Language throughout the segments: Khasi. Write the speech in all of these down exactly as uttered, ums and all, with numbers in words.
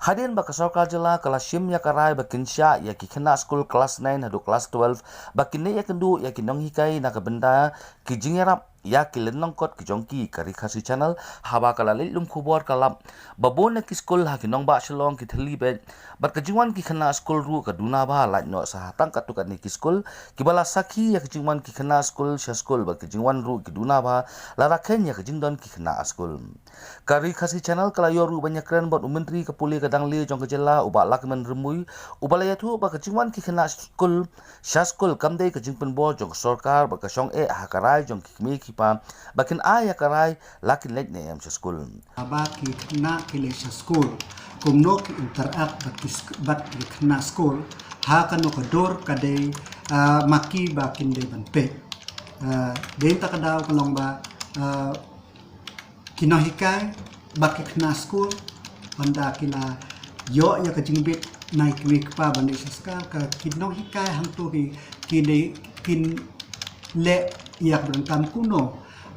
Hadien ba ka sorkar jylla ka la shim ïa ka rai ba kin shah ïa ki khynnah skul klas nine haduh klas twelve ba kin leit ïakynduh ïa ki nonghikai na ka bynta ki jingïarap ïa ki lynnong kot ki jong ki, ka Ri Khasi Channel haba ka la leit lum khubor ka la ap ba bun na ki skul ha ki nongbah Shillong ki thylli beit bad ka jingwan ki khynnah skul ruh ka duna bha lait noh sha tang katto katne ki skul kiba la sakhi ïa ka jingwan ki khynnah skul sha skul bad ka jingwan ruh ki duna bha lada kheiñ ïa ka jingdon ki khynnah skul. Ka Ri Khasi Channel ka la ïoh ruh ban ïakren bad u Myntri ka pule ka dang lieh jong ka jylla u Bah Lahkmen Rymbui uba la ïathuh ba ka jingwan ki khynnah skul sha skul kam dei ka jingpynbor jong ka sorkar bad ka shong eh ha ka rai jong ki kmie ki kpa ba kin ai ïa ka rai la kin leit ne em sha skul. Ba ki khynnah ki leit sha skul kumno ki interact bad ki sk- bad ki khynnah skul ha kano ka dur ka dei ah, ma ki ba kin dei ban peit. Ah, dei ta ka daw ka long ba ah, ki nonghikai bad ki khynnah skul hynda ki la ïoh ïa ka jingbit na ki kmie ki kpa ban dei sha skul ka ki nonghikai hangto ki ki dei kin leh ïa ka ban kam kumno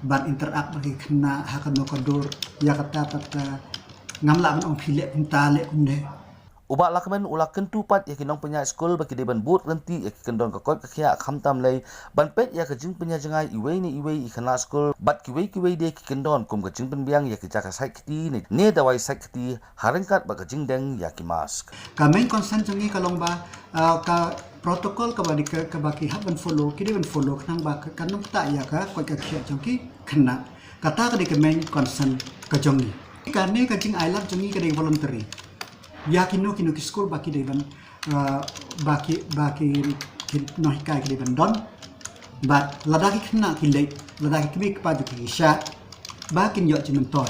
ban interact bad ki khynnah ha kano ka dur ïa kata pat ngam lah ban ong phi leh kumta leh kumne. U Bah Lahkmen u la kyntu pat ïa ki nongpynïaid skul ba ki dei ban bud ryntih ïa ki kyndon ka koit ka khiah khamtam lei ban peit ïa ka jingpynïaid jngai iwei ne iwei i khynnah skul bad kiwei kiwei de ki kyndon kum ka jingpynbiang ïa ki jaka sait kti ne, ne dawai sait kti ha ryngkat bad ka jingdeng ïa ki mask. Ka main concern jong ngi ka long ba ah, ka protocol kaba dei ka kaba ki hap ban follow ki dei ban follow khnang ba ka kan nang ktah ïa ka koit ka khiah jong ki khynnah. Kata ka dei ka main concern ka jong ngi. Kane ka jingailad jong ngi ka dei voluntary. Ïa kino kino ki skul ba ki dei ban ah, ba ki ba ki ki nonghikai ki dei ban don. Bad lada ki khynnah ki leit lada ki kmie ki kpa jong ki ki shah ba kin ïoh jingmyntoi.